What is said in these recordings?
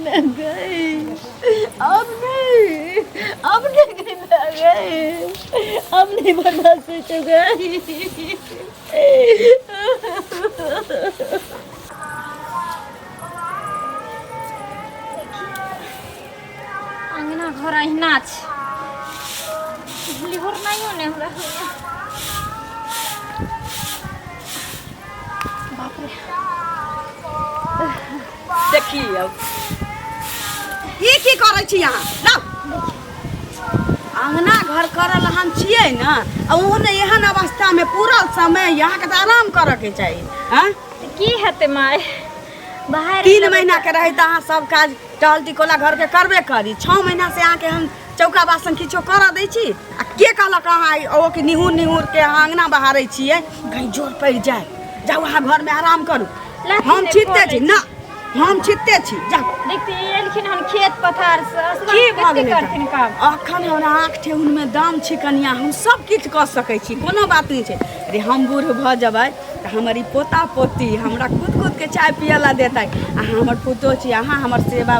ने गई, अब नहीं, अब नहीं गई मैं गई, अब नहीं बर्दाश्त हो गई। अंगना घर अहिना छै, लिहुरनाइयो नहि हमरा होइए। बाप रे! देखियौ, ई की करै छी अहाँ? लाउ, अङ्गना घर करल हम छियै ने, आ ओ ने एहन अवस्थामे पूरल समय, अहाँके तऽ आराम करऽके चाही। आँय, तऽ की हेतै माय, बाहर 3 महीना के रही तऽ अहाँ सब काज टहल टिकोला घरके करबे करी। 6 महीना से अहाँके हम चौका बासन किछो करऽ दै छी? आ के कहलक अहाँ ओ कि निहुर निहुर के अहाँ अङ्गना बहारै छियै, कहीं जोर पड़ि जाय? जाउ, अहाँ घरमे आराम करू। लाठी हम नहि छिटते पड़ै। छी ना, हम छिटते छी, जाउ। देखते एलखिन हन खेत पथार से, असगर की भऽ कते गेलै? करथिन काम? अखन हमरा आँख ठेहुनमे दम छी कनिया, हम सब किछु कऽ सकै छी, कोनो बात नहि छै। अरे, हम बूढ़ भऽ जेबै तऽ हमर ई पोता पोती हमरा कूद कूद के चाय पियै लए देतै। अहाँ हमर पुतोह छी, अहाँ हमर सेवा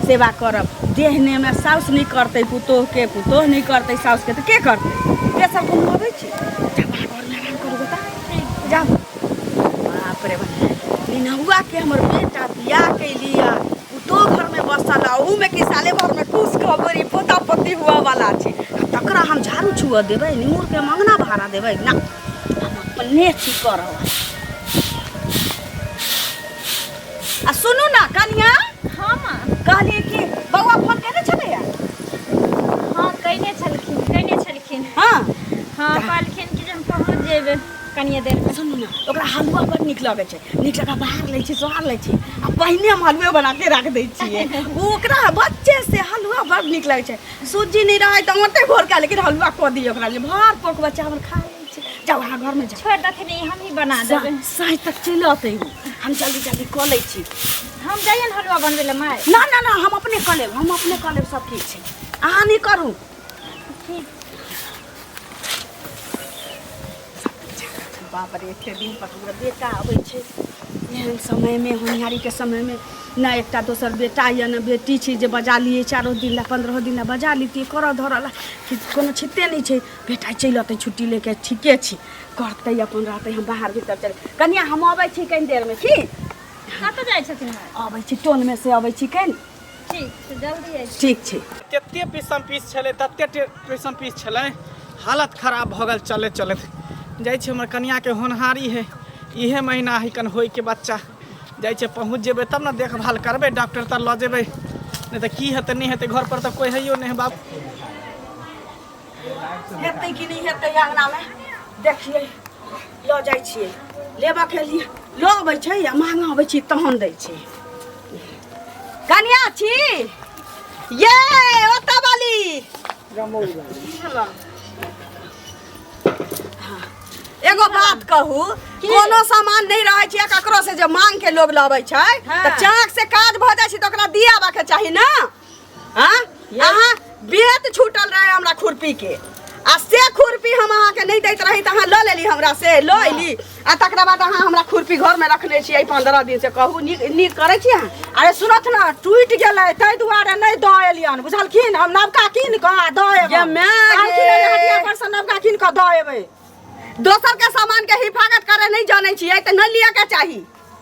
सेवा करब। देह नेमे साउस नहि करतै पुतोहके, पुतोह नहि करतै साउसके, तऽ के करतै? के सब हम अबै छी, जाउ, अहाँ घरमे आराम करू गोटा, जाउ। बाप रे बाप, निनहुआ के हमर बेटा बियाह कैलिया, पुतोह घरमे बसल, आ ओहूमे कि साले भरमे खुश खबरी पोता पोती हुआ वाला छै, आ तकरा हम झाड़ू छुअ देबै, निमुरके हम अङ्गना भाड़ा देबै? ना, हम अपने छी करब। आ सुनू ना कनिया। हाँ माँ। कहलियै कि बौआ फोन केने छलैया? हाँ, कयने छलखिन, कयने छलखिन। हाँ, कहलखिन कि जे हम पहुँच जेबै कनिए देरमे। सुनू ने, ओकरा हलुआ बड़ नीक लगै छै। नीक लगा बाहर लै छी, सोहार लै छी, आ पहिने हम हलुए बना के राख दै छियै। ओ ओकरा बच्चे से हलुआ बड़ नीक लगै छै। सूजी नहि रहै तऽ आटे घोर के, लेकिन हलुआ कऽ दियौ ओकरा लिए, भर पोक बच्चा हमर खा लै छै। जाउ, अहाँ घरमे जाउ। छोड़ि देथिन ई, हमही बना देबै। साँझ तक चलि अतै ओ, हम जल्दी जल्दी कऽ लै छी। हम जाइए ने हलुआ बनबै लए माय? ना ना ना, हम अपने कऽ लेब, हम अपने कऽ लेब, सब ठीक छै, अहाँ नहि करू। ठीक। बाप रे, एते दिन पर हमरा बेटा अबै छै एहन समयमे, होनिहारीके समयमे। ने एकटा दोसर बेटा यऽ, ने बेटी छै जे बजा लियै 4 दिन लए, 15 दिन लए बजा लितियै करऽ धरऽ लए। कोनो छिते नहि छै। बेटा चलि अतै छुट्टी लेके, ठीके छी, करतै अपन रहतै, हम बाहर भीतर चल। कनिया, हम अबै छी कनि देरमे, की? कतऽ जाइ छथिन माय? अबै छी, टोलमे से अबै छी कनि। ठीक छै, जल्दी आइ। ठीक छै। तते पीसम पीस छलै, तते पीसम पीस छलै, हालत खराब भऽ गेल चलैत चलैत। जाइ छी, हमर कनियाके होनहारी है, इहे महीना है कन होइके बच्चा। जाइ छै, पहुँच जेबै तब ने देखभाल करबै, डॉक्टर तर लऽ जेबै, नहि तऽ की हेतै नहि हेतै। घर पर तऽ कोइ हैयो नहि है बाप। हेतै कि नहि हेतै अङ्गनामे, देखियै। लऽ जाइ छियै लेबऽके लिए, लऽ अबै छै आ माँगऽ अबै छी तहन दै छै। कनिया छी ये ओतऽ वाली। हाँ, एगो बात कहू, कोनो सामान नहि रहै छै ककरो से जे मांग के लोग लबै छै तऽ चाक से काज भऽ जाइ छै तऽ ओकरा दियाबऽ के चाही ने। हाँ, अहाँ बेत छूटल रहे हमरा खुरपी के, आ से खुरपी हम अहाँके नहि दैत रही तऽ अहाँ लऽ लेली हमरा से, लऽ अयली, आ तकरा बाद अहाँ हमरा खुरपी घरमे रखने छियै 15 दिन से। कहू, नीक नीक करै छी अहाँ? अरे सुनत ने, टूटि गेलै ताहि दुआरे नहि दऽ एलियन, बुझलखिन? हम नवका कीन कऽ आ दऽ गे एबै माय गे। कहलखिन हन, हटिया पर से नवका कीन कऽ दऽ एबै। दोसर के सामान के हिफाजत करे नहीं जानै छियै तऽ नहि लिअ के चाही,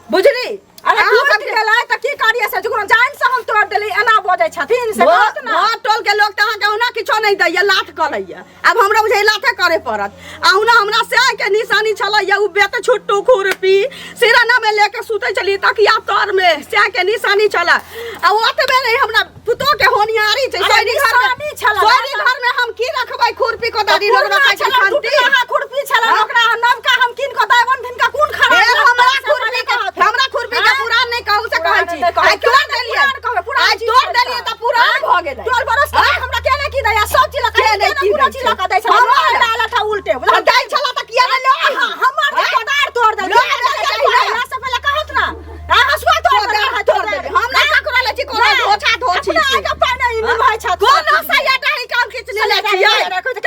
बुझली? अरे, अहाँ टूटि सबके- गेलै तऽ की करियै से? जकरो जान से हम तोड़ि देली, एना बजै छथिन से गलत ना। घर टोल के लोग तऽ अहाँके ओना किछो नहि दैया, लाथ करैया। आब हमरा बुझै लाथे करे पड़त। अहुना हमरा से के निशानी छलैया उ बेत छुट्टू खुरपी, सिराना में लेके सुतै छली तकिया तर में, से के निशानी छला। आ ओतबे नहि, हमरा पुतोह के होनियारी छै। अरे, सोयरी घर में निशानी छलै। सोयरी घर में हम की रखबै खुरपी कोदारी? लोग पुरना रखै छै छलै, खंती। टुटलाहा खुरपी छलै। हाँ? ओकरा नवका हम कीन कऽ देबनि, तिनका कोन खराब हे, लगतै हमरा से खुरपी के कहत। हमरा खुरपी के हाँ? पुरान नहि कहू से कहै पुरान छी। नहि कहू। आइ तोड़ पुरान देलियै, कहबै, पुरान आइ चीज तोड़ छै देलियै तऽ। तऽ पुरान भऽ गेलै। टोल बरस के हाँ? हमरा के नहि की दैया सब चीज लऽ के नहि की पूरा दै चीज छै? लऽ कऽ दै छै। हमर हमरा लाला था उल्टे, तऽ दै छला तऽ किया नहि लऽ हाँ, हमर जे कोदार तोड़ देलकै। लऽ आबै के चाही ने। हमरा से पहिले कहत ना। आ हसुआ तोड़ कोदार देलकै, तोड़ देलकै। हम नहि ककरो लै छी, कोनो धोछा धोछी अपना छी। आगे पानि ई निभाइ छथि। कोनो सैयादारी काम किछु नहि लै छियै।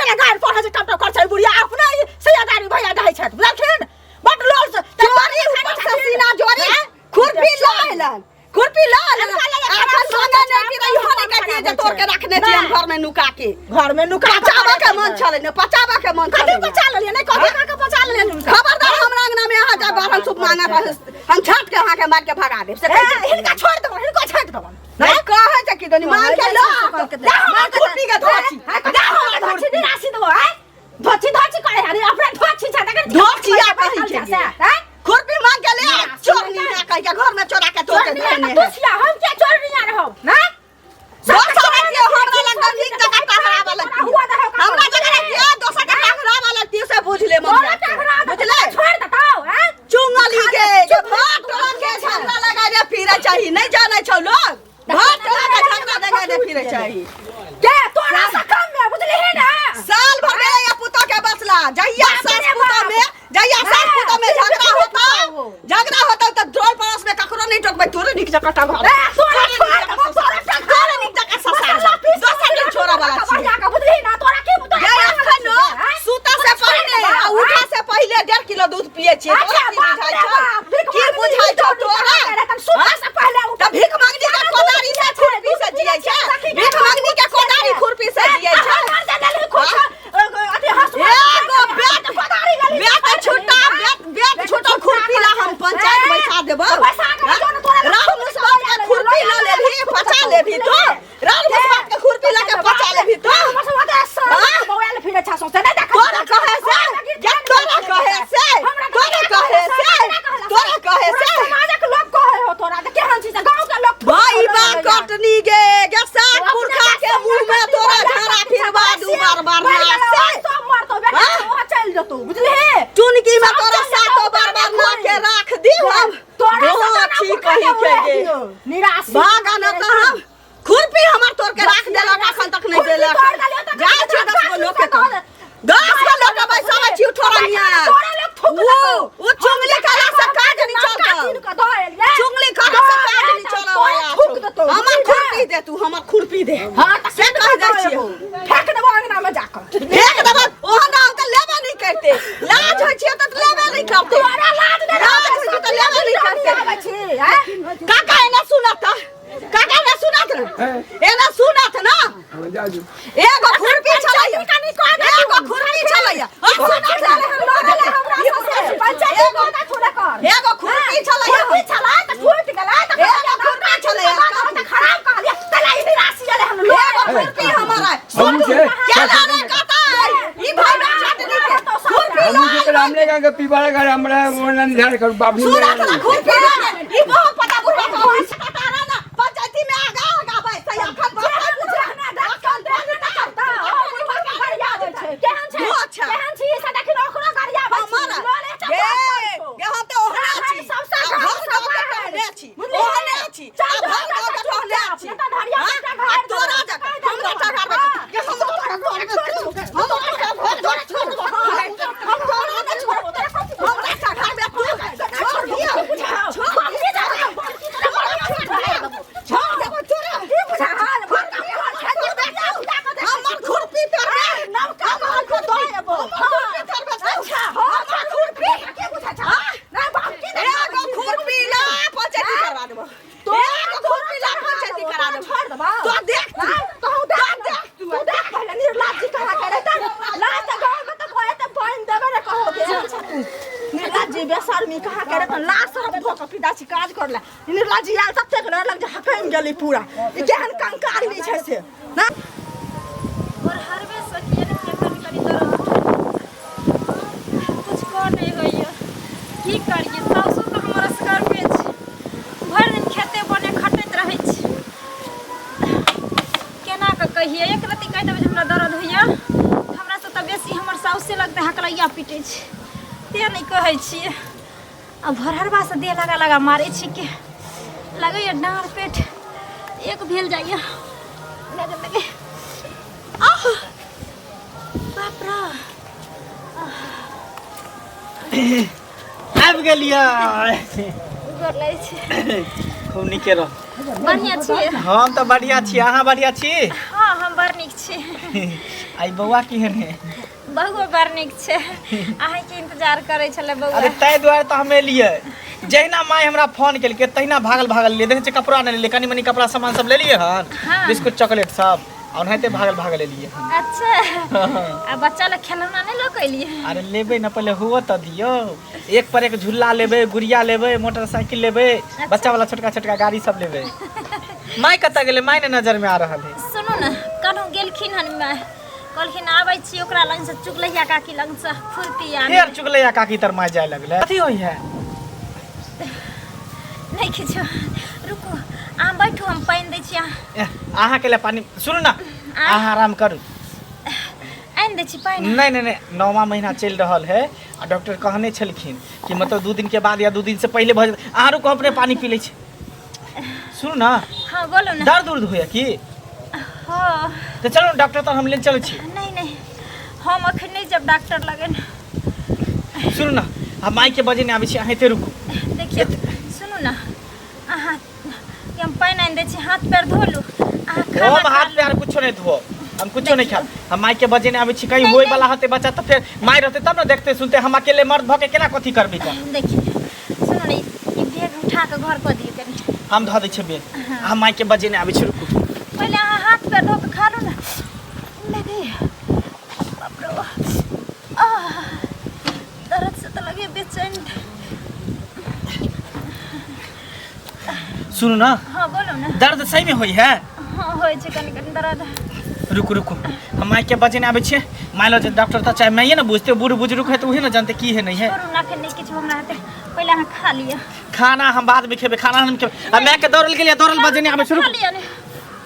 केना गारि पढ़ै छै, टप टप करै छै बुढ़िया, अपना ई सैयादारी भैया दहै छथि, बुझलखिन? बड लोल से चोरी, ऊपर से सीना जोरी, खुरपी लऽ अयलनि, खुरपी लऽ अयलनि। एखन 2 मांगे नहीं कि इहो नहीं कहतियै जे तोड़ के रखने छी हम घर में नुका के। घर में नुका के पचाबा के मन छलै ने, पचाबा के मन कथी छलै ने। पचा लेलियै? नहि कथी कऽ के पचा लेलियै हुनका? खबरदार हमरा अंगना में अहाँ जा बारहन सूप मांगे, हम छाट के अहाँ के मार के भगा देब से ए, कहि दै छी। हिनका छोड़ि देबनि, हिनको छोड़ि देबनि। नहीं कहै छै कि दोनी मांग के लो दे हमर खुरपी के धोची, हाँ, दे हमर धोची खुरपी। निराशी देबो, आँय? धोची धोची करे हरी, अपने धोची छै, तखन धोचिया कहै छै से, आँय? खुरपी मांग के ले आ, चोरनी ना कहि के घर में चोरा के तोड़ के चोरनी धरने तऽ है। तू छिया, हम किया चोरनी रहब, ना? दोसर रहितियै हमरा लग तऽ नीक जकाँ टहराबऽ लगतियै। हमरा जकाँ रहितियै दोसर के टहराबऽ लगतियै से बुझ ले मम्मी। तोरा टहरा देतौ, बुझले? छोड़ि देतौ, आँय? चुंगली के जे भात टोला के झगड़ा लगा दे फिरे चाही नहीं जाने छौ लोग भात टोला के झगड़ा लगा दे फिरे चाही। के तोरा से कम में बुझलिही ना? साल भर में या पुतो के बसला जहिया बाप सास रे पुतो बाप। में जहिया सास हाँ, पुतो में झगड़ा होता, हो। झगड़ा होता त ड्रोल पड़ोस में ककरो नहीं टोकबै, तोरे नीक जकाँ टंगा। ए, तोरा छोड़ देबौ, तोरा टंगा। तोरे नीक जकाँ ससार मसाला पीस दोसर दिन छोड़ा वाला छी। बढ़िया के बुझलिही ना? तोरा की तोरा गे अखन सुता से पहिले आ उठा से पहिले 1.5 किलो दूध पिए छियै। अच्छा, तोरा की बाप बुझाइ रे छौ? बाप, भीख की मांगनी बुझाइ छौ तोरा? तोरा? सुता से पहिले उठ। त भीख मांगनी के कोदारी से खुरपी से जियै छै, भीख मांगनी के कोदारी खुरपी से जियै छै। एगो बेट बेट छुट्टा बेट बेट छुटल खुरपी ला हम पंचायत बैठा देबौ। राम मुसबात के खुरपी ल लेबही पचा लेबही तो, राम मुसबात के खुरपी ल के पचा लेबही तो। तोरा कहे से या तोरा कहे से, तोरा कहे से, तोरा कहे से भाई बा कटनी गे गे सात पुरखा के मुंह में तोरा झाड़ा फिरवा दू बार बार ना से चुनकी में तोरा सातो बार बार ना के राख दी हम धोची कही के गे निराश भागा न त हम खुरपी हमर तोड़ के राख देलक अखन तक नहीं देलक। जाइ छी 10 गो लोग के कह, 10 गो लोग के बैसाबै छी उठोरनिया। ओ चुंगली करा से काज नहीं चलतौ, चुंगली करा से काज नहीं चलऽ वाला छौ। हमर खुरपी दे तू, हमर खुरपी दे। हाँ, तऽ से कहि दै छियै। फेंक देबो अंगना में जाकऽ। फेंक देबो ओहन हम तऽ लेबे नहीं करते, लाज होइ छियै तऽ लेबे नहीं करते। तोरा लाज नहि लाज होइ छै तऽ लेबे नहीं करते। आबै छी, आँय? काका एना सुनत, काका एना सुनत ने, एना सुनत ना। एगो खुरपी छलैया, एगो खुरपी छलैया। आ सुनत ने, पंचायती गोदा छोड़े कर। एगो खुरपी छलैया, खुरपी छलै तऽ टूटि गेलै तऽ एगो खुरपी छलैया। तऽ खराब कहलियै तैला ई निराशी एलै हन लोग। एगो खुरपी हमर है। हमू के केला रे काका ई भाई बा चटनी के खुरपी हमू के रामले का के पीबाड़ा घर हमरा वो ना निधार कर बाबू सुनत ना खुरपी ला रे ई बहुत पता बुढ़वा का कटारा ना पंचायती में आगा आगा बैस अखन केहन छै? अच्छा। केहन छी से देखिन ओकरो गरियाबै छी। हमर लऽ ले गे चप्पल। गे हम तऽ ओहने छी सबसँ आ घर घर सँ गाँव के बाहर। टहने छी, बुझलियै? ओहने छी आ चल घर घर गाँव के टहने छी। अपने तऽ धरिया हाँ? बेटा आ घर तोरा देबै। जकाँ हमरा टका हाँ। गे हम तोरा घर हम तोरा घर तोरा छोड़ हम तोरा नहि छोड़बौ, हमरा टका बे तू छोड़ दिया, छोड़ दिया, छोड़ देबो तोरा। हमर खुरपी तोड़बे, हमर खुरपी, हमर खुरपी तोड़बे तू। हमर खुरपी एगो खुरपी ला पंचायती करवा देबो, एगो खुरपी ला पंचायती करा देबो। तो देख तू, तो देख तू। निर्लज्जी बेशर्मी कहाँ करे तऽ लाज शरम धो कऽ पिता छी काज करला। निर्लज्जी आयल ततेक डर लग जे हकमि गेली पूरा। ई केहन कंकाली छै से ना। और हरबे सखिए ने के कनी कनी दर्द उठल, कुछ कह नहीं होइए, की करिए? सासु तऽ हमर असगरमे छै, भरि दिन खेते बने खटैत रहै छै। केना कऽ कहिए? एक रत्ती कहि देबै जे हमरा दर्द होइए, हमरासँ तऽ बेसी हमर साउसे लगतै हकलैया पीटै छै। तेँ नहि कहै छियै। आ भरहरबासँ देह लगा लगा मारै छै के लगैए डाँड़ पेट एक भेल जाइए। लगे लगे आह बाप रे, आबि गेलियै। गोर लगै छै। खूब नीके रह। बढ़िआँ छियै? हम तऽ बढ़िआँ छी, अहाँ बढ़िआँ छी? हाँ, हम बड़ नीक छी। आई बौआ केहन है? बौआ बड़ नीक छै, अहाँके इंतजार करै छलै बौआ। अरे ताहि दुआरे तऽ हम एलियै। जहिना माय हमरा फोन केलकै तहिना भागल भागल एलियै। देखै छियै कपड़ा नहि लेलियै, कनि मनि कपड़ा सामान सब लेलियै हन। हाँ। बिस्कुट चॉकलेट सब, आ ओनाहिते भागल भागल एलियै हन। अच्छा, आ बच्चा लए खेलौना नहि लऽ कऽ एलियै? अरे लेबै ने, पहिले हुअ तऽ दियौ। एक पर एक झूला लेबै, गुड़िया लेबै, मोटरसाइकिल लेबै। अच्छा। बच्चा वाला छोटका छोटका गाड़ी सब लेबै। माय कतऽ गेलै? माय ने नजर में आ रहल है। सुनू ने, कनहु गेलखिन हन माय, कहलखिन आबै छी ओकरा लग से, चुगलैया काकी लग से खुरपी आने। फेर चुगलैया काकी तर माय जाय लगलै। कथी होइ है? नहि किछु, रुकू अहाँ बैठू, हम पानि दै छी अहाँ। एह, अहाँके लिए पानि। सुनू ने, अहाँ आराम करू। आनि दै छी पानि। नहि नहि नहि, नौवा महीना चलि रहल है आ डॉक्टर कहने छलखिन कि मतलब 2 दिन के बाद या 2 दिन से पहिले भऽ जेतै। अहाँ रुकू, हम अपने पानि पी लै छी। सुनू ने। हाँ बोलो ने। दर्द उर्द होइए की? हाँ। तऽ चलू ने डॉक्टर तर हम लेने चलै छी। नहीं नहीं, हम अखन नहीं जब डॉक्टर लगन। सुनू ने, हम माइक के बजे नहि आबै छी, अहाँ एते रुकू। देखियौ सुनू ने, अहाँ के हम पानि आनि दै छी, हाथ पैर धो लू अहाँ। हम खाना खा हाथ लू। पैर कुछो नहीं धो, हम कुछो नहीं खाब। हम माइक के बजे नहीं आबै छी, कहीं नहीं, होय नहीं। वाला होते बच्चा तऽ फेर माय रहते तब ने देखते सुनते। हम अकेले मर्द भऽ के केना कथी करबै तऽ? देखियौ सुनू ने, ई बैग उठा कऽ घर कऽ दियौ कनि। हम धऽ दै छियै बेग, हम माइक के बजे नहीं आबै छी, रुकू। पहिले अहाँ हाथ पैर धो कऽ खा लू ने। नहीं, बाप रे, आह, दर्द से तऽ लगे बेचैन। सुनू ने। हाँ बोलो ने। दर्द सही में होई है? हाँ होइ छै कनि कनि दर्द। रुकू रुकू, हम माइक के बजे नहीं आबै छियै। मान लो जे डॉक्टर तऽ चाहे माइए ने बुझते, बूढ़ बुजुर्ग है तऽ उहे ने जानते की है नहीं है। छोड़ू ना, एखन नहि किछु हमरा हेतै, पहिले अहाँ खा लिअ। खाना हम बाद में खेबै, खाना हम खेबै। आ माय के दौड़ल गेलियै, दौड़ल बजे नहीं आबै छी, खा रुकू। लिअ ने।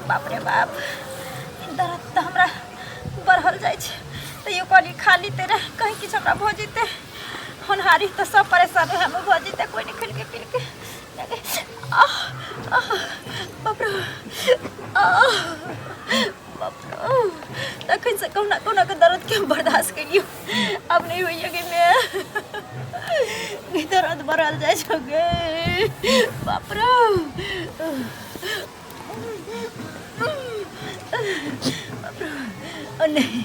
बाप रे बाप, ई दर्द तऽ हमरा बढ़ल जाइ छै, तैयो कहलियै खा लीते रह, कहीं किछु हमरा भऽ जेतै। होनहारी तऽ सब परेशान ओएहमे भऽ जेतै, कोइ नहि खेलकै पीलकै। आह आह, बाप रे, आह बाप रे, तखन से कहुना कहुना के दर्द के हम बर्दाश्त केलियो, आब नहि होइए गे मैं। दर्द बढ़ल जाइ छौ गे, बाप रे बाप रे। ओ नहीं,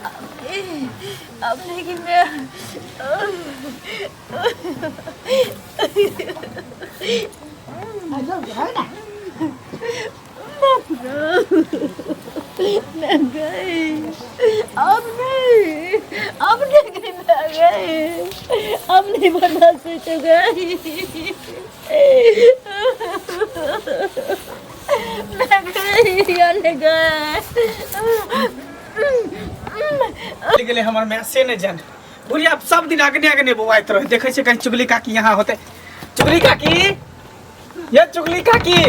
अब नहीं, अब नहीं कि मैं। मैं गई, अब नहीं, अब नहीं गई, मैं गई, अब नहीं बर्दाश्त हो गई। मैं गई, या नहीं गए। गेलै हमर माय से नहि जान। बुढ़िया सब दिन अगने अगने बौआइत रहे। देखै छियै कहीं चुगली काकी यहाँ होते। चुगली काकी, ये चुगली काकी।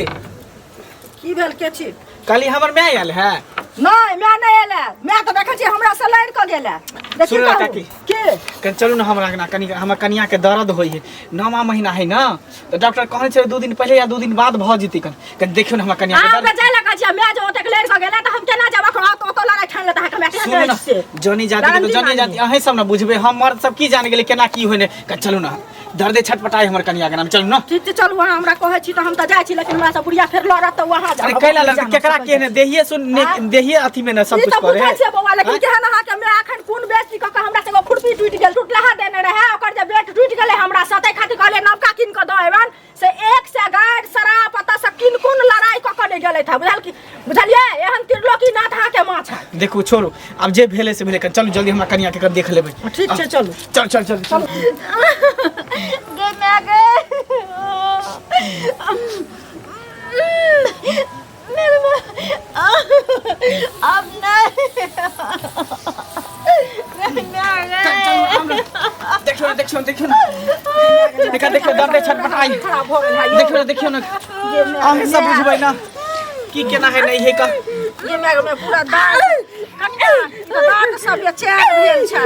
की भेल, के छी? कहली हमर माय आयल है? नहि, माय नहि एलै। माय तऽ देखै छियै हमरा से लड़ि कऽ गेलै। देखियौ। सुनू ने कहू, काकी। के? कनि चलू ने हमरा अंगना, कनि हमर कनिया के दर्द होइ है, 9वां महीना है ना, तऽ डॉक्टर कहने छलै 2 दिन पहिले या 2 दिन बाद भऽ जेतै। कनि कनि देखियौ ने हमर कनिया के अहाँ दर्द। जाय लए कहै छियै, माय जे ओतेक लड़ि कऽ गेलै तऽ हम केना जाब? अखन ओतऽ लड़ाइ ठानि लेतै अहाँके माय, केना सुनू जाइ ने से? जनी जाति के तऽ गाँधी जनी मानी। जाति अहीं सब ने बुझबै, हम मर्द सब की जान गेलै केना की होइ ने। कनि चलू ने, दर्दे छटपटाइ हमर कनिया के नाम, चलू ने। ठीक छै, चलू। अहाँ हमरा कहै छी तऽ हम तऽ जाइ छी, लेकिन हमरा से बुढ़िया फेर लड़त तऽ वहाँ अरे जाब। कैला लड़तै? केकरा के ने देहिए सुन ने, देहिए अथी में ने सब ई कुछ तऽ करे। बुझै छियै बौआ, लेकिन आँय? केहन अहाँके माय एखन कोन बेइज्जती कऽ कऽ हमरा से एगो खुरपी टूटि गेल, टुटलाहा देने रहै, ओकर जे बेट टूटि गेलै हमरा से, ताहि खातिर कहलियै नवका कीन कऽ दऽ एबनि, से एक से गारि शराब पता से किन कोन लड़ाइ कऽ कऽ नहि गेलथि हँ, बुझल की बुझलियै? एहन त्रिलोकी नाथ अहाँके माँ छै। देखू छोड़ू, आब जे भेलै से भेलै। कनि चलू जल्दी, हमरा कनिया के कनि देख लेबै। ठीक छै, चलू। चल चल चल चल। गे मैं गे, मेरे अब नहीं, मैं गए। देखियौ ने, देखियौ ने, देखियौ ने, देखा देखियौ, दर्द छटपटाइ। खराब भऽ गेल है। देखियौ ने, देखियौ ने, अहीं सब बुझबै ने की केना है नहीं है का। ये माय में पूरा दाँत, कनिया, ई तऽ दाँत सब बेचैन भेल छै।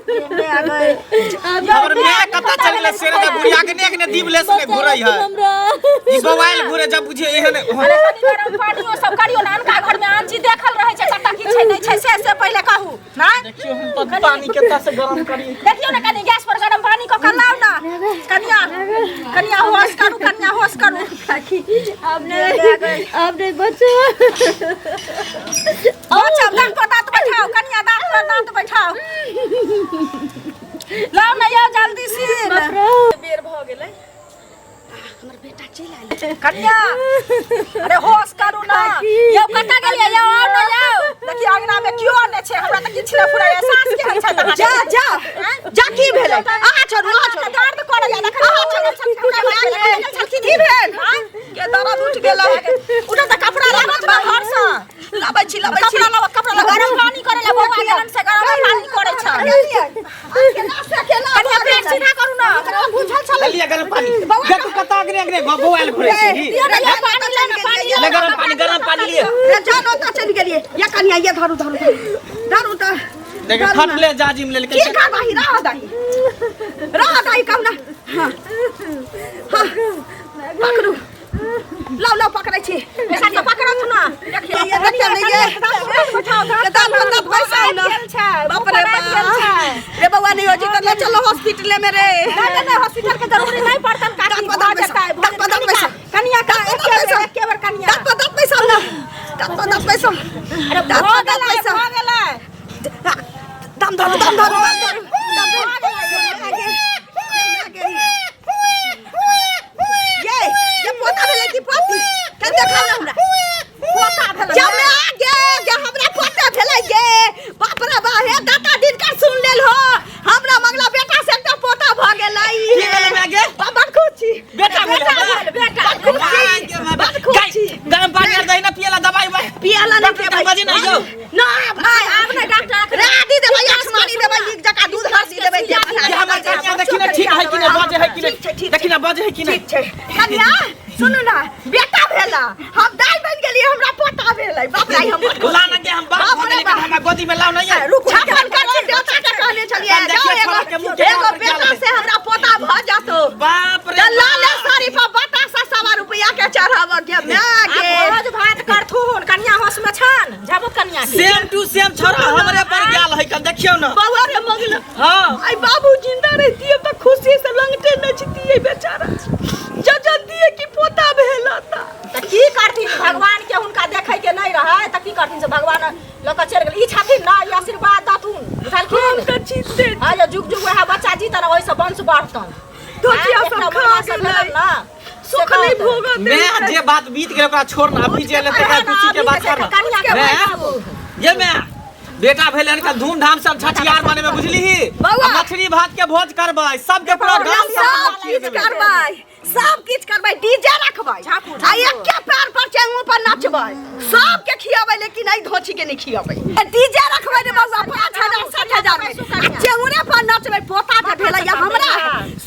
ये माय गए। हमर माय कतऽ चल गेलै से ने, बुढ़िया के ने दीप ले से घुरै है। हमरा ई मोबाइल घुरे जब बुझिए एहन। अरे कनि गरम पानियो सब करियौ ने, अनका घरमे आन चीज देखल रहै छै, कतऽ की छै नहि छै, से से पहिले कहू नहि। देखियौ, हम तऽ पानी केतना से गरम करी। देखियौ ने, कनि गैस पर गरम पानी कऽ कऽ लाउ ने। कनिया, कनिया, होश करू कनिया, होश करू। अब नहीं, अब नहीं बचो। बचाउ, दाँत पर दाँत बैठाउ कनिया। कनिया दांत पर दांत बैठाओ लाओ ना यौ जल्दी से बेर भऽ गेलै। हमर बेटा चलि आयल। कनिया, अरे होश करू ना यौ। कतऽ गेलियै यौ? आउ ना यौ, देखियौ अंगना में केओ नहि छै। हमरा तऽ किछु नहि फुराइया। सास केहन छै अहाँके? जा जा जा, की भेलै? अहाँ छोड़ू, अहाँ छोड़ू। दर्द करैया, देखै अहाँ छोड़ू। की भेल के दर्द उठि गेलै? उठो तऽ, कपड़ा लाबत ना घरसँ। लाबै छी, लाबै छी। कपड़ा लाबत, कपड़ा लाबत। गरम पानी करै ला बौआ गेलन से गरम पानी करै छै। केना से केना? कनिया, पेट सीधा करू ना। बुझल छलै। लिया गरम पानी। देख तू कतऽ अगने अगने बौआल घुरै छी। दियौ ना यौ, पानी ले ना, पानी ले। ले गरम पानी, गरम पानी लिए। रे जान, ओतऽ चलि गेलियै। ये कनिया, ये धरू, धरू, धरू, धरू तऽ। देख, फटले जाजिम लेलकै। की करबही? रह दही, रह दही कहू ना। हाँ हाँ, पकड़ू, लाउ लाउ, पकड़ै छी। बेटा के पकड़त ना। देखियौ ये, देखियौ ने ये के दाम पर पैसा है ना। बाप रे बाप रे, बौआ नहीं हो जी तऽ ले चलो हॉस्पिटले में रे। नहीं नहीं, हॉस्पिटल के जरूरी नहीं पड़तन काकी। दाँत पर दाँत भऽ जेतै, पैसा, भऽ दाँत पर दाँत जेतै। पैसा। कनिया का दाँत पर एके दाँत बेर पैसा। एके बेर कनिया। दाँत पर दाँत पैसा ना, दाँत पर दाँत पैसा। अरे दाँत भऽ पर दाँत गेलै, पैसा। भऽ गेलै। दम धरू, दम धरू, दम धरू, दम धरू। ये ये पोता भेलै कि पोती? के देखाउ ने हमरा। पोता भेलै। जब गे गे, हमरा पोता भेलै गे। बाप रे बा, हे दाता दिनकर सुन लेल हो, हमरा मंगला बेटा से एकटा पोता भऽ गेलै। की भेलै माय गे? बड़ खुश छी। बेटा भेलै हमरा? बेटा। बड़ खुश छी, बड़ खुश छी। गरम पानी आर दही ना पियला, दवाई उवाई? पियला नहीं। डॉक्टर पियबै। बजे ना यौ। ना आब नहीं, आब नहीं डॉक्टर। रादी देबै, आसमानी देबै, नीक जकाँ दूध हरदी देबै। ये हमर कनिया देखी ना, ठीक है कि नहीं, बाजे है कि ठीक छै, नहीं? ठीक। देखी ना, बाजे है कि नहीं? ठीक छै। कन्या, सुनू ना, बेटा भेला, हम दाइ बनि गेलियै, हमरा पोता भेलै। बाप रे, हम बड़ खुश ला ना गे, हम बाप बाप भऽ रे गेलियै। बाप। हमरा गोदी में लाओ ना ये। रुक, 56 करोड़ देवता के कहने छलियै, कल देखिए जाओ एगो छोड़ा के मुँह के एगो पर बेटा गेल। से हमरा पोता भऽ जातो बाप रे तऽ लाले साड़ी पर बतासा सवा रुपया के चढ़ाब के माय आब गे। भोज भात करथुन। कनिया होश में छन, जाबो कनिया के। सेम टू सेम छोरा हमरे पर गेल है कल, देखियौ ना। बौआ रे मंगला। हाँ। आई बाबू जिंदा रहतिए तऽ खुशी से लंगटे नचतिए बेचारा, जब जानतिए कि पोता भेला ता। तऽ की करथिन, भगवान के हुनका देखै के नहीं रहै तऽ की करथिन, से भगवान लऽ कऽ चलि गेल। ई छथिन ना, ई आशीर्वाद दथुन, बुझलखिन? हम तऽ चिन्ते। हाँ, जे जुग जुग वएह बच्चा जीतन, ओहिसँ वंश बढ़तन। धोतिया आँय, सब एकटा खा मुर्गा सब गेलै। भेलन ना, सुख से नहीं कहत। भोगत। मैं जे बात बीत गेल ओकरा छोड़ ना, अभी जे लेते अरे ना, खुशी के अभी बात तऽ कर ना। कनिया के मैं बाबू। ये मैं बेटा भेलै का धूमधाम से हम छठियार मनेबै, बुझली? बौआ। आ मछली भात के भोज करबै, सबके पूरा गांव सब सब किछु करबै, सब किछु करबै, डीजे रखबै आ एके पैर पर चेंगू पर नचबै, सबके खियाबै, लेकिन एहि धोची के नहि खियाबै। डीजे रखबै रे बौआ 5000 60,000 में आ चेंगुरे पर नचबै। पोता के भेलै या हमरा,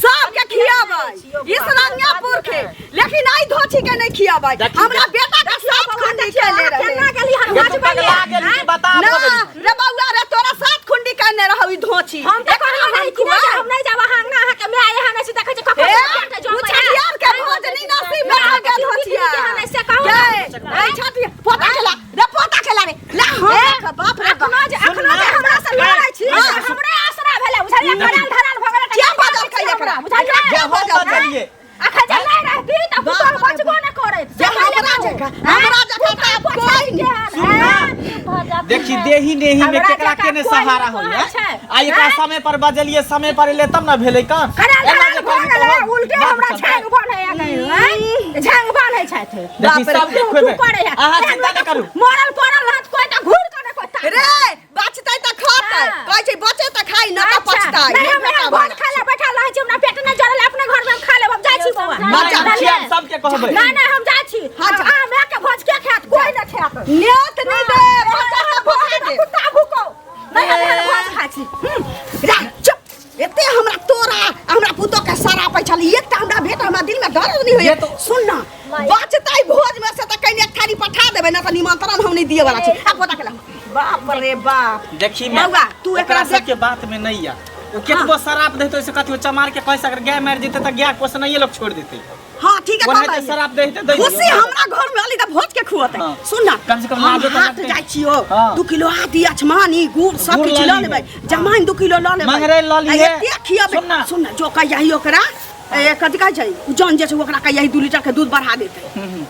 सबके खियाबै इस रंगापुर के, लेकिन एहि धोची के नहि खियाबै। हमरा बेटा के सात खुंडी केने रहे। केना गेली हन ये तू भोज पगला गेली कि बता ना भऽ गेली? रे बौआ रे, तोरा सात खुंडी केने रहौ ई धोची। हम तऽ एकरा कहलियै हम नहि कि नहि खुआब। हम नहीं जाब अहाँ अंगना, अहाँके माय एहन अछि, देखै छी कखन ए, पेट जमै उ छठियार के भोज नहीं नसीब में रह गेल होतिया। से कहू ना। गे, ए छठिया पोता खेला रे, पोता खेला रे, ला हम रख, बाप रे बाप। अखनो जे, अखनो जे हमरा से लड़ै छी, हाँ। हमरे आसरा भेलै, बुझलियै? करल धरल भऽ गेलै तऽ के की बजल करै छी कहिया हमरा, एकरा? बुझलियै? जे हम बजलियै। अखन जे नहि रहती तऽ पुतोहु बचबो नहि करैत। जे हमरा जकाँ, हमरा जकाँ तऽ कोइ नहि। देखी देही नेही में हमरा केकरा जकाँ के ने कोइ सहारा नहि होइया छै। आ एकरा आँय? समय पर बजलियै, समय पर एलै तब ना भेलै काम। करल एना धरल जे भऽ करबी तऽ गेलै, हम उल्टे बात हमरा चलतै। झांग बान्है आँय? झांग बान्है छथि। देखी बाप रे, सबके खुएबै, पड़ै है। अहाँ चिंता नहि करू। मरल पड़ल रहत कोइ तऽ घूर कऽ ने कोइ ताकत। रे बचतै तऽ खतै। हाँ। कहै छै बचे तऽ खाइ न तऽ अच्छा, पछताइ। नहीं, हम एहन भोज खा ले बैठल रहै छी, हमरा पेट नहि जरल, अपने घर में हम खा लेब। हम जाइ छी बौआ। नहि, हम खियाब, सबके कहबै। नहीं नहीं, हम जाइ छी। हाँ, जा। अहाँ माय के भोज के खायत? कोइ नहि खायत। न्योत नहि दे, बच्चा सब भोज दे। कुत्ता भूको नहीं, हम एहन भोज खाइ छी। रा चुप, एते हमरा तोरा हमरा पुतोह के सारा पैसा एकटा हमरा भेट, हमरा दिल में दर्द नहीं होइया। ये तो- सुन ना, बचतै भोज में से तऽ कनि एक थारी पठा देबै ना तऽ निमंत्रण हम नहीं दिए वाला छी। आ पोता के लाउ। बाप रे बाप। देखी मैं बौआ, तू एकरा ओकरा देख। सबके बात में नहीं आ। ओ केतबो शराब देतै ओइसे कथी? ओ चमार के पैसा अगर गाय मारि जेतै तऽ गाय पोसनाइए लोग छोड़ देतै। हाँ ठीक है। ओनाहिते कहबै। शराब दैते दै खुशी हमरा घर में अली तऽ भोज के खुअतै। हाँ। सुन ना, कम से कम हम लाजो तऽ हाट लगतै। जाइ छियौ। हाँ। 2 किलो आदि, अछमानी, गुड़ सब गुड़ किछु लऽ लऽ लिहे। लेबै, जमाइन 2 किलो लऽ लेबै। मंगरैल लऽ लिहे। आ एते खियेबै। सुन ना। सुन ना, जो कहिया ओकरा ए, कथी कहै छै, उ जन जे छै, ओकरा कहिया 2 लीटर के दूध बढ़ा देतै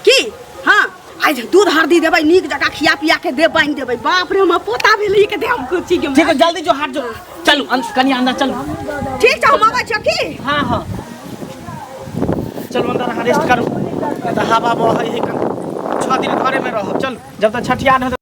की। हाँ, आइ दूध हरदी देबै नीक जकाँ खिया पिया के दे बान्हि देबै। बाप रे, हमर पोता भेलै के दे हम खुशी के। ठीक है, जल्दी जो हाथ जो, चलू कनिया अंदर चलू। ठीक छै, हम अबै छियौ की। हाँ हाँ, चलू अंदर, अहाँ रेस्ट करू, नहीं तऽ हवा बहै है। 6 दिन घरे में रहब। चलू, जब तक छठियार होत।